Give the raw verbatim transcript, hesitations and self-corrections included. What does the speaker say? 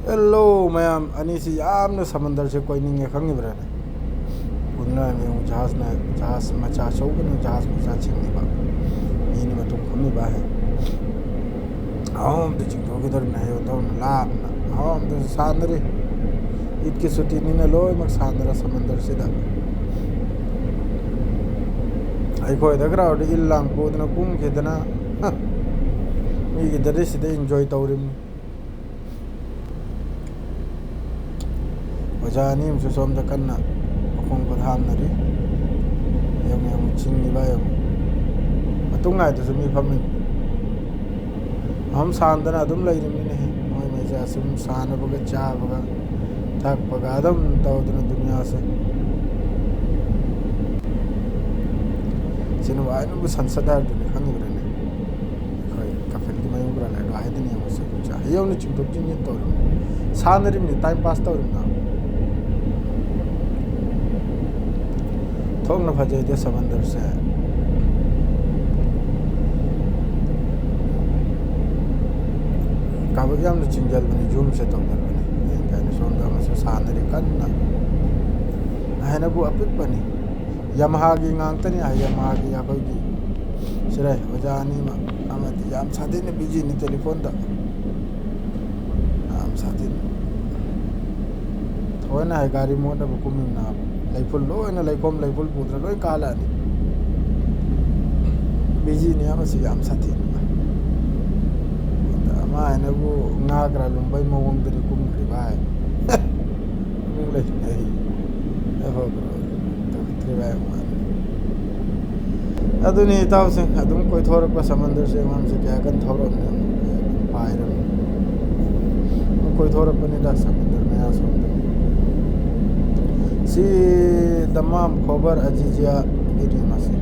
Hello ꯃꯌꯥꯝ, ꯑꯅꯤꯁꯤ ꯌꯥꯝꯅ ꯁꯃꯟꯗꯔꯁꯦ ꯀꯣꯏꯅꯤꯡꯉꯦ, ꯈꯪꯉꯤꯕ꯭ꯔꯥꯅꯦ? ꯄꯨꯟꯅ ꯌꯦꯡꯉꯨ, ꯖꯍꯥꯖꯅ, ꯖꯍꯥꯖ ꯃꯆꯥ ꯑꯆꯧꯕꯅ ꯖꯍꯥꯖ ꯃꯆꯥ ꯆꯤꯡꯉꯤꯕ, ꯃꯤꯅ ꯃꯇꯨꯡ ꯐꯝꯃꯤꯕ ꯍꯥꯏ꯫ ꯑꯍꯣꯝꯗ ꯆꯤꯡꯊꯣꯛꯈꯤꯗꯧꯔꯤꯅꯦ, ꯍꯌꯦꯡ ꯊꯧꯅ ꯂꯥꯞꯅ ꯑꯍꯣꯝꯗꯁꯨ ꯁꯥꯟꯅꯔꯤ꯫ ꯏꯠꯀꯤ ꯁꯨꯇꯤꯅꯤꯅ ꯂꯣꯏꯅꯃꯛ ꯁꯥꯟꯅꯔ ꯁꯃꯟꯗꯔꯁꯤꯗ꯫ ꯑꯩꯈꯣꯏꯗ ꯈꯔ ꯑꯣꯏꯔꯗꯤ ꯏꯜ ꯂꯥꯡ ꯄꯨꯗꯅ ꯀꯨꯝꯈꯤꯗꯅ, ꯍ, ꯃꯤꯒꯤꯗꯗꯤ ꯁꯤꯗ ꯏꯟꯖꯣꯏ ꯇꯧꯔꯤꯕꯅꯤ꯫ ꯑꯣꯖꯥ ꯑꯅꯤ ꯑꯃꯁꯨ ꯁꯣꯝꯗ ꯀꯟꯅ ꯃꯈꯣꯡ ꯈꯨꯠ ꯍꯥꯝꯅꯔꯤ꯫ ꯌꯦꯡꯉꯨ, ꯌꯦꯡꯉꯨ, ꯆꯤꯡꯉꯤꯕ ꯌꯦꯡꯉꯨ꯫ ꯃꯇꯨꯡ ꯉꯥꯏꯗꯁꯨ ꯃꯤ ꯐꯝꯃꯤ꯫ ꯑꯍꯨꯝ ꯁꯥꯟꯗꯅ ꯑꯗꯨꯝ ꯂꯩꯔꯤꯃꯤꯅꯦꯍꯦ꯫ ꯃꯣꯏ ꯃꯩꯁꯦ ꯑꯁꯨꯝ ꯁꯥꯟꯅꯕꯒ ꯆꯥꯕꯒ ꯊꯛꯄꯒ ꯑꯗꯨꯝ ꯇꯧꯗꯅ ꯗꯨꯅꯤꯌꯥꯁꯦ꯫ ꯁꯤ ꯅꯨꯡꯉꯥꯏꯅꯕ ꯁꯟꯁꯦꯠ ꯍꯥꯏꯕꯗꯨꯅꯤ, ꯈꯪꯉꯤꯕ꯭ꯔꯥꯅꯦ? ꯑꯩꯈꯣꯏ ꯀꯐꯤꯜꯒꯤ ꯃꯌꯨꯝ ꯈꯔ ꯂꯩꯔꯒ ꯍꯥꯏꯗꯅ ꯌꯦꯡꯉꯨꯁꯦ꯫ ꯍꯌꯦꯡꯅ ꯆꯤꯡꯊꯣꯛ ꯆꯤꯡꯁꯤꯟ ꯇꯧꯔꯤ꯫ ꯁꯥꯟꯅꯔꯤꯕꯅꯤ, ꯇꯥꯏꯝ ꯄꯥꯁ ꯇꯧꯔꯤꯕꯅꯤ꯫ ꯊꯣꯛꯅ ꯐꯖꯩꯗ ꯁꯃꯟꯗꯔꯁꯦ꯫ ꯀꯥꯕꯛ ꯌꯥꯝꯅ ꯆꯤꯡꯖꯜꯕꯅꯤ, ꯖꯨꯝꯁꯦ ꯇꯧꯖꯜꯕꯅꯤ꯫ ꯌꯦꯡ ꯀꯥꯏꯅ ꯁꯣꯝꯗ ꯑꯃꯁꯨ ꯁꯥꯟꯅꯔꯤ ꯀꯟꯅ꯫ ꯍꯥꯏꯅꯕꯨ ꯑꯄꯤꯛꯄꯅꯤ꯫ ꯌꯥꯃꯥꯍꯥꯒꯤ ꯉꯥꯛꯇꯅꯤ ꯍꯥꯏ, ꯌꯥꯃꯥꯍꯥꯒꯤ ꯑꯩꯈꯣꯏꯒꯤ ꯁꯤꯔꯥꯏ ꯑꯣꯖꯥ ꯑꯅꯤꯃꯛ꯫ ꯑꯃꯗꯤ ꯌꯥꯝ ꯁꯥꯊꯤꯅ ꯕꯤꯖꯤꯅꯤ ꯇꯦꯂꯤꯐꯣꯟꯗ꯫ ꯌꯥꯝ ꯁꯥꯊꯤꯅ꯫ ꯊꯑꯣꯏꯅ ꯍꯥꯏ ꯒꯥꯔꯤ ꯃꯣꯠꯅꯕ ꯀꯨꯝꯃꯤꯕꯅ ꯂꯩꯐꯨꯜ ꯂꯣꯏꯅ ꯂꯩꯈꯣꯝ ꯂꯩꯐꯨꯜ ꯄꯨꯗ꯭ꯔꯥ ꯂꯣꯏ ꯀꯥꯜꯂꯛꯑꯅꯤ꯫ ꯕꯤꯖꯤꯅꯤ ꯑꯃꯁꯤ ꯌꯥꯝ ꯁꯥꯊꯤꯅ꯫ ꯑꯃ ꯍꯥꯏꯅꯕꯨ ꯉꯥ ꯈꯔ ꯂꯨꯝꯕꯩ ꯃꯑꯣꯡꯗꯗꯤ ꯀꯨꯝꯈ꯭ꯔꯤꯕ ꯍꯥꯏ꯫ ꯑꯃꯨꯛ ꯂꯩ, ꯑꯩ, ꯑꯩ ꯍꯣꯏ, ꯕ꯭ꯔꯣ, ꯇꯧꯈꯠꯇ꯭ꯔꯤꯕ ꯍꯥꯏ ꯃꯥꯜꯂꯦ꯫ ꯑꯗꯨꯅꯤ ꯏꯇꯥꯎꯁꯤꯡ, ꯑꯗꯨꯝ ꯀꯣꯏꯊꯣꯔꯛꯄ ꯁꯃꯟꯗꯔꯁꯦ ꯑꯉꯥꯡꯁꯦ ꯀꯌꯥ ꯀꯟꯅ ꯊꯧꯔꯝꯅꯦ, ꯄꯥꯏꯔꯝꯅꯦ꯫ ꯑꯗꯨꯝ ꯀꯣꯏꯊꯣꯔꯛꯄꯅꯤꯗ ꯁꯃꯟꯗꯔ ꯃꯌꯥ ꯁꯣꯝꯗ꯫ ꯁꯤ ꯗꯃꯥꯝ ꯈꯣꯕꯔ ꯑꯖꯤꯖꯤꯌꯥꯒꯤꯅꯤ ꯃꯥꯁꯦ꯫